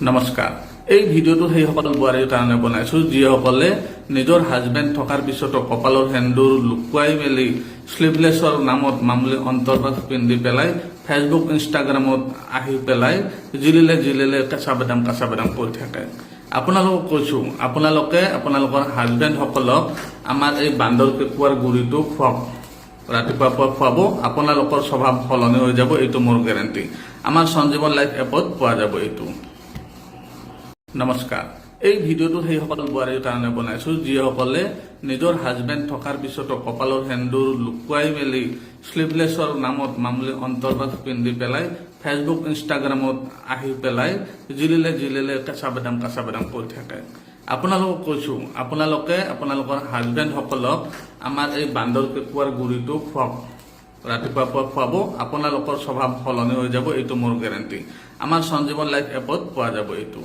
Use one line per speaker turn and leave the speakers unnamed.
নমস্কাৰ। এই ভিডিঅ'টো সেইসকল বোৱাৰীৰ কাৰণে বনাইছো, যিসকলে নিজৰ হাজবেণ্ড থকাৰ পিছতো কপালৰ সেন্দুৰ লুকুৱাই মেলি শ্লিভলেছৰ নামত মামুলি অন্তৰ্বাস পিন্ধি পেলাই ফেচবুক, ইনষ্টাগ্ৰামত আহি পেলাই জিলিলে জিলিলে কেঁচা বাদাম কেঁচা বাদাম কৰি থাকে। আপোনালোকক কৈছো, আপোনালোকে আপোনালোকৰ হাজবেণ্ডসকলক আমাৰ এই বান্দৰ কেঁকুৱাৰ গুড়িটো খুৱাওক। ৰাতিপুৱা পুৱা খুৱাব, আপোনালোকৰ স্বভাৱ সলনি হৈ যাব, এইটো মোৰ গেৰেণ্টি। আমাৰ সঞ্জীৱন লাইফ এপত পোৱা যাব এইটো। নমস্কাৰ। এই ভিডিঅ'টো সেইসকল বোৱাৰীৰ কাৰণে বনাইছো, যিসকলে নিজৰ হাজবেণ্ড থকাৰ পিছতো কপালৰ সেন্দুৰ লুকুৱাই মেলি শ্লিভলেছৰ নামত মামুলি অন্তৰ্বাস পিন্ধি পেলাই ফেচবুক, ইনষ্টাগ্ৰামত আহি পেলাই জিলিলে জিলিলে কেঁচা বাদাম কেঁচা বাদাম কৰি থাকে। আপোনালোকক কৈছো, আপোনালোকে আপোনালোকৰ হাজবেণ্ডসকলক আমাৰ এই বান্দৰ কেঁকুৱাৰ গুড়িটো খুৱাওক। ৰাতিপুৱা পুৱা খুৱাব, আপোনালোকৰ স্বভাৱ সলনি হৈ যাব, এইটো মোৰ গেৰেণ্টি। আমাৰ সঞ্জীৱন লাইফ এপত পোৱা যাব এইটো।